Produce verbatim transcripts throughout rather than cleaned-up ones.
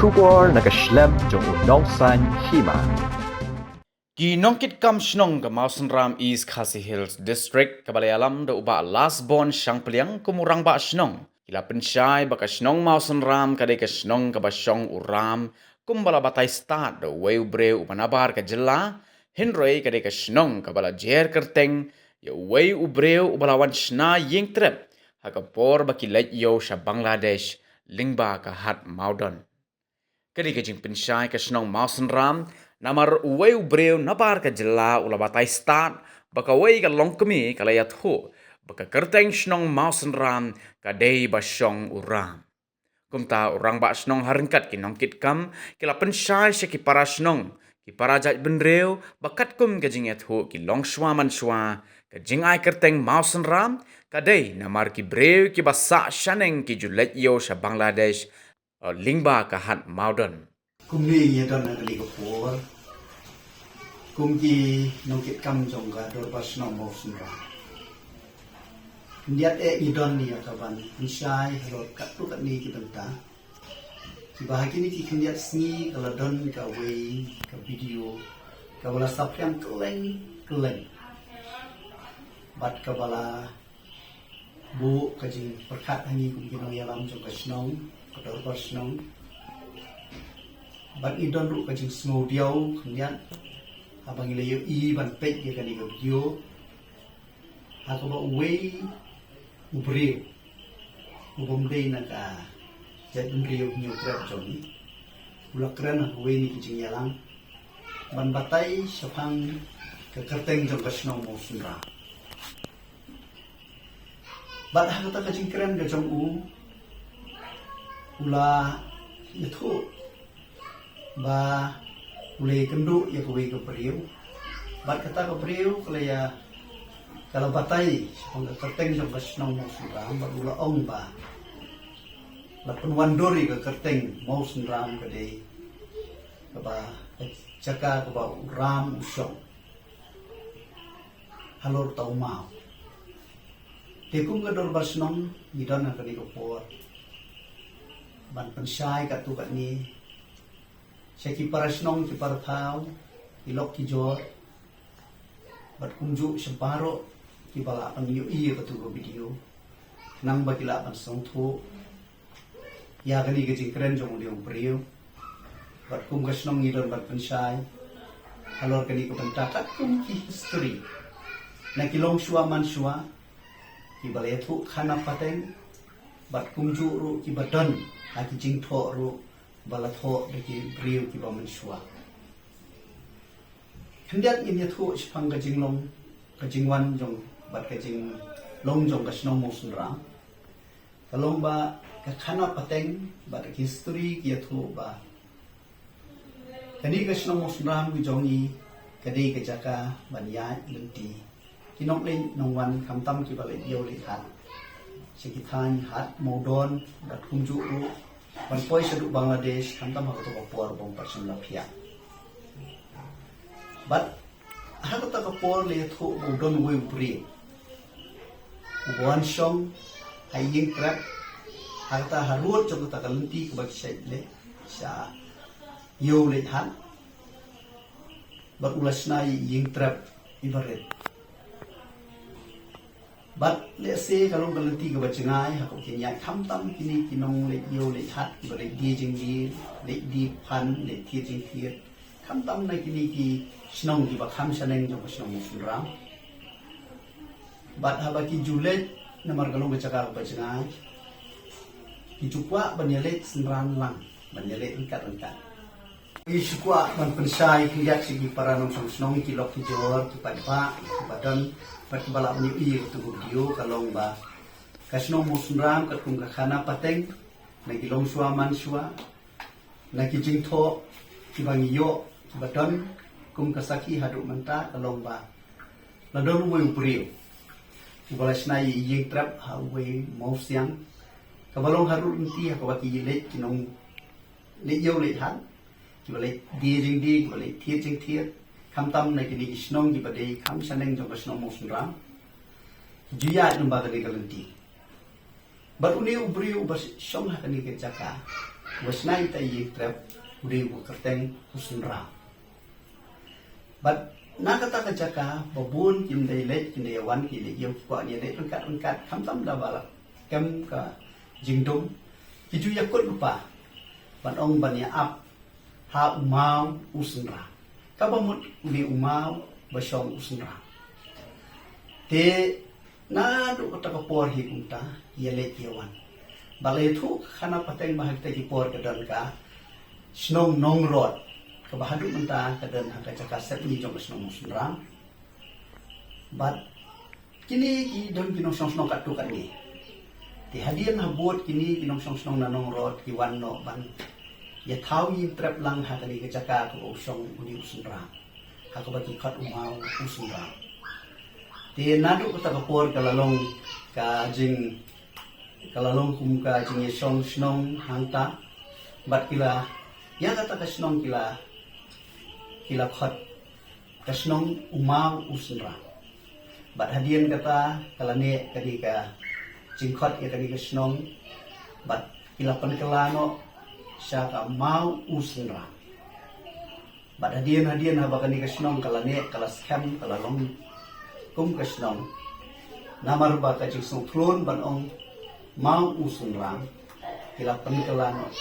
Khubor na ka shlem jong u Nongsaiñ Hima. Ki nongkitkam shnong ka Mawsynram, East Khasi Hills District, kaba la ïalam da u Bah Lasbon Shangpliang kum u rangbah shnong, ki la pynshai ba ka shnong Mawsynram ka dei ka shnong kaba shong u ram, kumba la batai stad da uwei u briew uba nabar ka jylla, hynrei ka dei ka shnong kaba la jer kyrteng ïa uwei u briew uba la wan shna ïing trep ha ka por ba ki leit ïew sha Bangladesh lyngba ka hat Mawdon. Ka dei ka jingpynshai ka shnong Mawsynram, namar uwei u briew nabar ka jylla u la batai stad ba kawei ka longkmie ka la ïathuh ba ka kyrteng shnong Mawsynram ka dei ba shong u ram. Kumta u rangbah shnong ha ryngkat ki nongkitkam ki la pynshai sha ki para shnong, ki para jaitbynriew, ba katkum ka jingïathuh ki longshuwa manshuwa, ka jingai kyrteng Mawsynram ka dei namar ki briew kiba sah shaneng ki ju leit ïew sha Bangladesh, eh, lyngba ka hat Mawdon. Kumne ngi don ha kane ka por kum ki nongkitkam jong ka Dorbar Shnong Mawsynram. Khyndiat eh ngi don ïa ka ban pynshai halor katto katne ki bynta. Kiba ha kine ki khyndiat sngi ka la don kawei ka video kaba la saphriang kylleng kylleng bad kaba la buh ka jingpyrkhat ha ngi kum ki nongïalam jong ka shnong, ka dorbar shnong. Bad ngi don ruh ka jingsngewdiaw khyndiat haba ngi la ïohi ban peit ïa kane ka video ha kaba uwei u briew u bym dei na ka jaitbynriew Hynñiewtrep jong ngi u la kren ha kawei na ki jingïalang ban batai shaphang ka kyrteng jong ka shnong Mawsynram. Bad ha kata ka jingkren ka jong u, u la ïathuh ba u la ïakynduh ïa kawei ka briew. Bad kata ka briew ka la ïa, ka la batai shaphang ka kyrteng jong ka shnong Mawsynram bad u la ong ba la pynwandur ïa ka kyrteng Mawsynram ka dei kaba ka jaka kaba u ram u shong halor uta u maw. Te kum ka dorbar shnong ngi don ha kane ka por ban pynshai katto katne sha ki para shnong, ki para thaw, ki lok ki jor bad kumjuh sha baroh kiba lah ban ïohi ïa kato ka video. Nang ba ki lah ban sngewthuh ïa kane ka jingkren jong une u briew. Bad kum ka shnong ngi don ban pynshai halor kane ka bynta katkum ki history na ki longshuwa manshuwa kiba la ïathuh khana pateng bad kumjuh ruh kiba don ha ki jingthoh ruh ba la thoh da ki briew kiba mynshuwa. Khyndiat ngin ïathuh shaphang ka jinglong, ka jingwan jong bad ka jinglong jong ka shnong Mawsynram. Ka long ba ka khana pateng bad ka history ki ïathuh ba kane ka shnong Mawsynram ka jong ngi ka dei ka jaka ban ïaid lynti ki nongleit nongwan khamtam kiba leit ïew leit hat sha ki thaiñ hat Mawdon bad kumjuh ruh ban poi shaduh Bangladesh khamtam ha kato ka por ba ym pat shym la phiah. Bad ha kata ka por la ïathuh ba u don uwei u briew uba wan shong ha ïing trep ha kata harud jong kata ka lynti kaba ki shait leit sha ïew leit hat bad u la shna ïa ïing trep iba rit. Bad lehse ka long ka lynti kaba jngai ha ka kin ïaid khamtam kine ki nongleit ïew leit hat kiba leit die jingdie, leit die phan, leit thied jingthied. Khamtam na kine ki shnong kiba kham shaneng jong ka shnong Mawsynram. Bad haba ki ju leit namar ka long ka jaka kaba jngai, ki ju kwah ban ïaleit synran lang, ban ïaleit ryngkat ryngkat. Ngi shu kwah ban pynshai khyndiat sha ki para nongshong shnong, ki lok ki jor, ki paidbah kiba don bad kiba lah ban ïohi ïa kato ka video, ka long ba ka shnong Mawsynram katkum ka khana pateng na ki longshuwa manshuwa, na ki jingthoh kiba ngi ïoh kiba don kum ka sakhi haduh mynta, ka long ba la don uwei u briew uba la shna ïa i ïing trep ha uwei mawsiang kaba long harud lynti ha kaba ki leit ki nongleit ïew leit hat, kiba leit die jingdie, kiba leit thied jingthied, khamtam na kine ki shnong kiba dei kham shaneng jong ka shnong Mawsynram. Ki ju ïaid lyngba kane ka lynti. Bad une u briew uba shong ha kane ka jaka Wa shna ita i trep u dei u kyrteng u Synram. Bad na kata ka jaka ba bun kim dei leit, kim dei wan, ki leit ïew ki kwah ne leit ryngkat ryngkat, khamtam da ba la kem ka jingdum, ki ju ïakut lypa ban ong ban ïa ap ha u maw u Synram. Kaba mut u dei u maw ba shong u Synram. Te naduh kata ka por hi kumta ïa leit ïa wan. Ba la ïathuh khana pateng ba ha kita ki por ka don ka shnong Nongrot, kaba haduh mynta ka don ha ka jaka sepngi jong ka shnong Mawsynram. Bad kine ki don ki nongshong shnong katto katne. Te hadien ha bud kine ki nongshong shnong na Nongrot ki wan noh ban ïa thaw ïing trep lang ha kane ka jaka kaba u shong u dei u Synram, ha kaba ki khot u maw u Synram. Te naduh kata ka por ka la long ka jing, ka la long kum ka jingïashong shnong hangta. Bad ki la, ïa kata ka shnong ki la, ki la khot ka shnong u maw u Synram. Bad hadien kata ka la neh kane ka jingkhot ïa kane ka shnong, bad ki la pynkylla noh sha ka maw u Synram. Bad hadien hadien haba kane ka shnong ka la neh, ka la skhem, ka la long kum ka shnong, namar ba ka jingsngewthlun ban ong maw u Synram, ki la pynkylla noh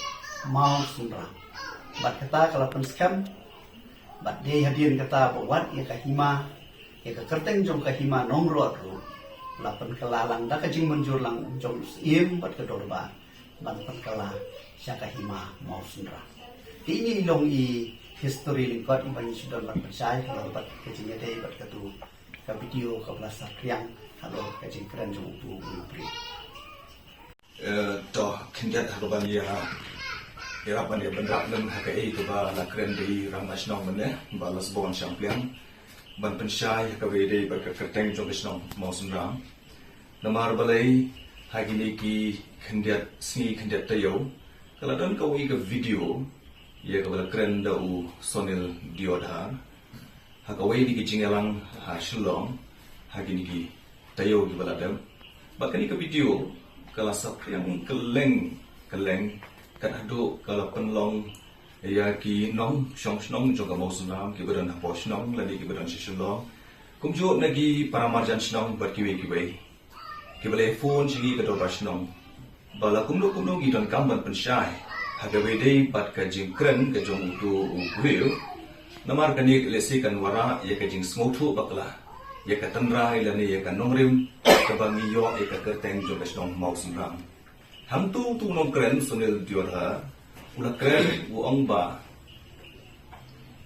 maw Synram. Bad kata ka la pynskhem. Bad dei hadien kata ba wat ïa ka hima, ïa ka kyrteng jong ka hima Nongrot ruh la pynkylla lang da ka jingmynjur lang jong u Syiem bad ka dorbar, ban pynkylla sha ka hima Mawsynram. Te ine i long i history lyngkot iba ngi shu don ban pynshai halor bad ka jingïadei bad katu ka video kaba la saphriang halor ka jingkren jong utu u briew. Eh, to, khyndiat ha kaba ngi ïa, ïarap ban ïa bynrap lem ha kaei kaba la kren da i rangbah shnong mynne, Bah Lasbon Shangpliang, ban pynshai ha kaba ïadei bad ka kyrteng jong ka shnong Mawsynram. Namar balei, ha kine ki khyndiat sngi khyndiat taïew ka la don kawei ka video ïa kaba la kren da u Sonil Deodhar ha kawei na ki jingïalang ha Shillong ha kine ki taïew kiba la dep. Bad kane ka video ka la saphriang kylleng kylleng, kat haduh ka la pynlong ïa ki nongshong shnong jong ka Mawsynram kiba don hapoh shnong lane kiba don sha Shillong, kumjuh na ki para marjan shnong bad kiwei kiwei kiba la phone sha ngi ka dorbar shnong ba la kumno kumno ngi donkam ban pynshai ha kaba ïadei bad ka jingkren ka jong utu u briew. Namar kane lehse kan wanrah ïa ka jingsngewthuh bakla ïa ka tynrai lane ïa ka nongrim kaba ngi ïoh ïa ka kyrteng jong ka shnong Mawsynram. Hangtu utu u nongkren Sunil Deodhar u la kren, u ong ba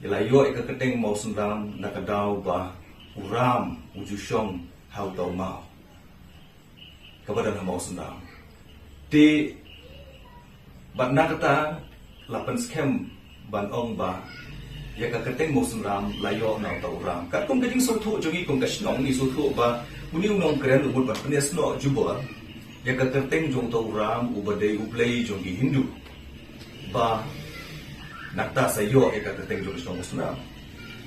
ïa la ïoh ïa ka kyrteng Mawsynram na ka daw ba u ram u ju shong ha uta u maw kaba don ha Mawsynram. Te bad na kata la pynskhem ban ong ba ïa ka kyrteng Mawsynram la ïoh na uta u ram. Katkum ka jingsngewthuh jong ngi kum ka shnong ngi sngewthuh ba une u nongkren u mut ban pynïasnoh jubor ïa ka kyrteng jong uta u ram uba dei u blei jong ki Hindu, ba na kata sa ïoh ïa ka kyrteng jong ka shnong Mawsynram.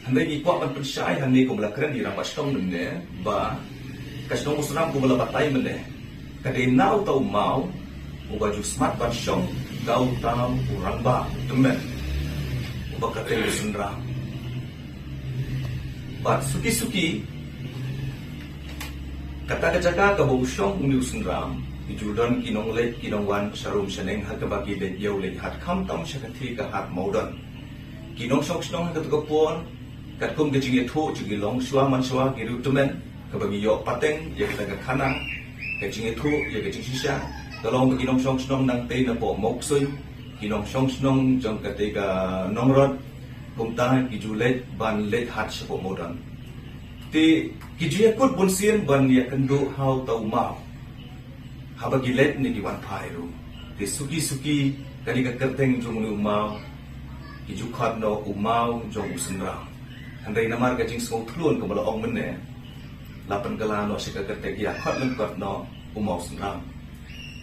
Hynrei ngi kwah ban pynshai hangne kumba la kren i rangbah shnong mynne ba ka shnong Mawsynram kumba la batai mynne ka dei na uta u maw uba ju smat ban shong da uta u rangbah tymmen uba kyrteng u Synram. Bad suki suki kata ka jaka kaba u shong une u Synram ki ju don ki nongleit ki nongwan sharum shaneng ha kaba ki leit ïew leit hat khamtam sha ka thie ka hat Mawdon. Ki nongshong shnong ha kata ka por katkum ka jingïathuh jong ki longshuwa manshuwa ki riew tymmen kaba ngi ïoh pateng ïa kata ka khana ka jingïathuh ïa ka jingshisha ka long ba ki nongshong shnong nangtei napoh Mawksuin, ki nongshong shnong jong katei ka Nongrot kumta ki ju leit ban leit hat shapoh Mawdon. Te ki ju ïakut bunsien ban ïakynduh ha uta u maw haba ki leit ne ki wan phai ruh. Te suki suki kane ka kyrteng jong une u maw ki ju khot noh u maw jong u Synram. Hynrei namar ka jingsngewthlun kumba la ong mynne la pynkylla noh sha ka kyrteng ïa khot lyngkot noh u Mawsynram.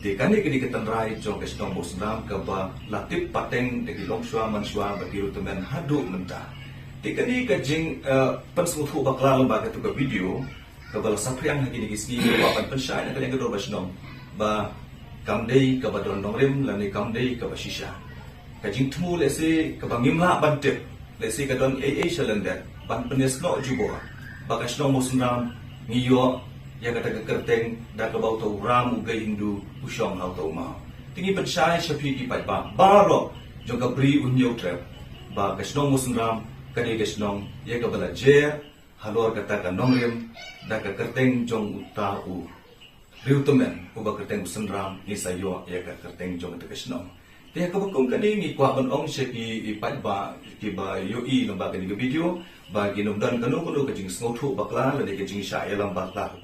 Te kane kane ka tynrai jong ka shnong Mawsynram kaba la tip pateng da ki longshuwa manshuwa bad ki riew tymmen haduh mynta. Te kane ka jing, eh, pynsngewthuh bakla lyngba katu ka video kaba la saphriang ha kine ki sngi kaba ban pynshai na ka liang ka dorbar shnong ba kam dei kaba don nongrim lane kam dei kaba shisha. Ka jingthmu lehse kaba ngim lah ban tip, lehse ka don ei ei sha lyndet ban pynïasnoh jubor ba ka shnong Mawsynram ngi ïoh ïa kata ka kyrteng da kaba uta u ram u Blei Hindu u shong ha uta u maw. Te ngi pynshai sha phi ki paidbah baroh jong ka Bri u Hynñiewtrep ba ka shnong Mawsynram ka dei ka shnong ïa kaba la jer halor kata ka nongrim da ka kyrteng jong uta u riewtymmen uba kyrteng u Synram, ngi sa ïoh ïa ka kyrteng jong kata ka shnong. Te ha kaba kum kane ngi kwah ban ong sha ki paidbah kiba ïohi lyngba kane ka video ba kin ym don kano kano ka jingsngewthuh bakla lane ka jingshah ïalam bakla ha